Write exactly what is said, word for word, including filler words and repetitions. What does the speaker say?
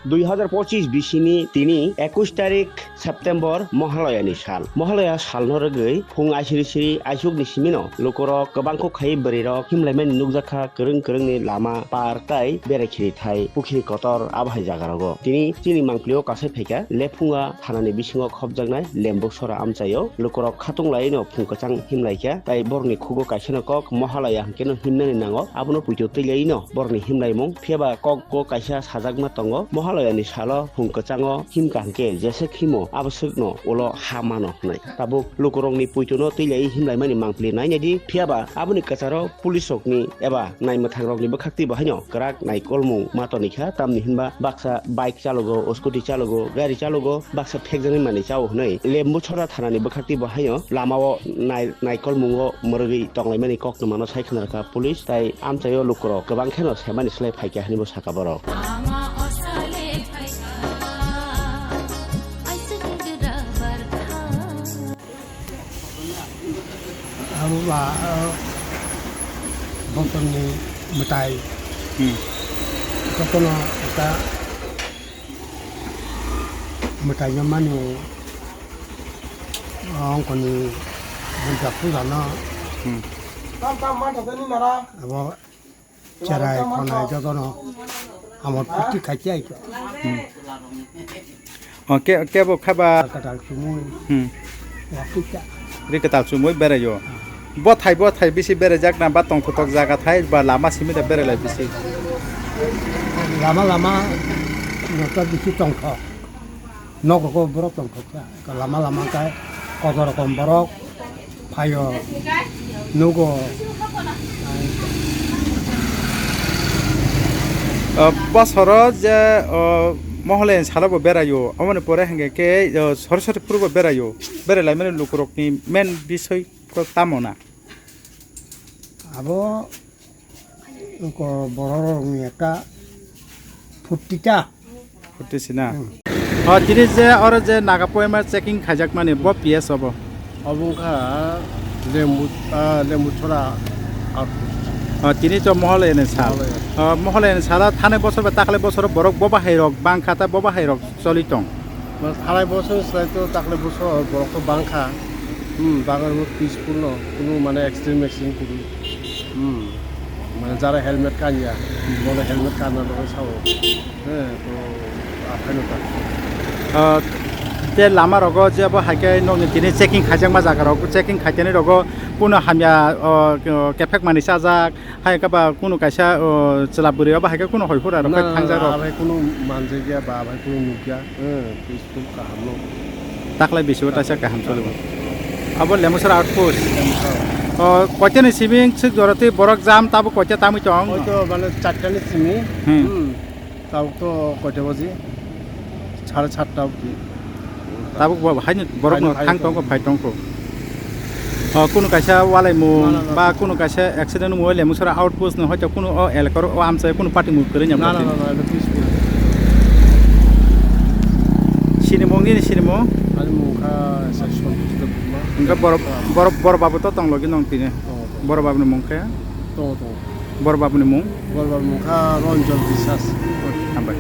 Dui hazar pochis bisini tini ekush tarik September Mohalaya ni sal. Mohalaya sal no rwgwi phung aisiri siri aisuk ni simi no lukurok kwbang kok khai bwrwi rok himlai mani nukjakha kwrwng kwrwng ni lama, park tai berai khiri thai pukhiri kotor abo hai jaga rogo. Tini chini mangpli o kasai phaikha Lephunga thana ni bisingo khopjaknai Lembuk sora amchaio lukurok khatung lai no phung kwchang himlai kha tai borok ni khugo kaisa no kok Mohalaya hwnkhe no himnani nango abono puito twi lai no borok ni himlai mung. Phiya ba kok o kaisa sajakma tongo, Mohalaya ni salo phung kwchango himkha hwnkhe jeswk himo aboswkno ulo ha mano hwnwi. Tabuk lukurokni puitono twi lai himlaimani mangpili nainai di, phiya ba aboni kwcharo police rokni eba naimwthangrokni bwkhak twi bo haino kwrak naikolmung ma toni kha, tamni hinba baksa bike chalogo, scooty chalogo, gari chalogo, baksa phekjaknai manwi chao hwnwi Lembuchhora thanani bwkhak twi bo haino lamao nai-, naikolmungo mwrwgwi tonglaimani kok twmano sai khna rwkha police tai amchaio lukurok kwbang kheno semani slai phaikha hwnwi bo sakha borok. Abo ba, ah, bosongni mwtai. Hmm. Jotono ekta mwtai no mani, ah, ongkoni buja puja no. Hmm. Abo cherai khonai jotono amor phuti khaikhe aiko. Hmm. O, ke, kebo khaba. Kwtal chumui. Hmm. Wa pita. Ri kwtal chumui beraio. Ah. Bothai, bothai bisi berajak na ba tongthotok jaga thai ba lama simi da beralai bisi. Lama, lama, nokta bisi tongthok. Nok rok borok tongthok kha. Lama, lama khe kotor rokom borok phaio, nugo. O, bosoro je, o, Mohalaya salo bo beraio, aboni pore hwnkhe khe, o, Saraswati purbo beraio, beralaimani lukurokni main bisoi ko tamo na? Abo ko bororokni ekta phutti ta. Phutti sina. Hmm. O, tini je oro je Naga Poima checking khaijakmani, bo P S obo? Obo wngkha Lembu, ah, Lembuchhora outpost. O, tini to Mohalaya ni sal. Mohalaya. O, Mohalaya ni sala thani bosor ba takhli bosor borok bo bahai rok bangkha ta bo bahai rok choli tong. Mane thalai bosor ni slai to takhli bosor borok to bangkha. Hmm, bangkha peaceful no, kunu mane accident accident kunu. Hmm. Mane jara helmet kanya, mone helmet kanna no sao. He, to aphai no ta. Ah, te lama rogo je bo hai khe nokni tini checking khaijakma jaga rok, checking khaitani rogo kuno hamya, o, kephek mani chajak, hai khe ba kuno kaisa, o, chwla bwrwi abo hai khe kuno hoi hura rok Na, khe thangjak rok. Abai kuno manjak ya ba abai kuno nukya. Hmm, peaceful kaham no. Taklai bisi o taisa kaham cholibo. Abo Lembuchhora outpost. Lembuchhora. O, koitani simi swk jora twi borok jam tabuk koita tamwi tong? Oito mane charta ni simi. Hmm. Hmm. Tabuk to koita baji? Sare satta obdi. Tabuk bo haino borok no Haino, haino thang tongo, phai tongkho. O, kunu kaisa walaimung Na, na, na. ba kunu kaisa accident wngmung Lembuchhora outpost no hoito kunu o elakar o amchai kunu party mung kwrwi Na, na, na, na, na, peaceful. Sinimung nini sinimung? Ani mung kha Santosh Debbarma. Hingke borok, borok, borok babu to tong logi nong tini. Tongo, tongo. Borok babu ni mung khe? Tongo, tongo. Borok babu ni mung? Borok babu mung kha Ranjan Biswas. Hambai.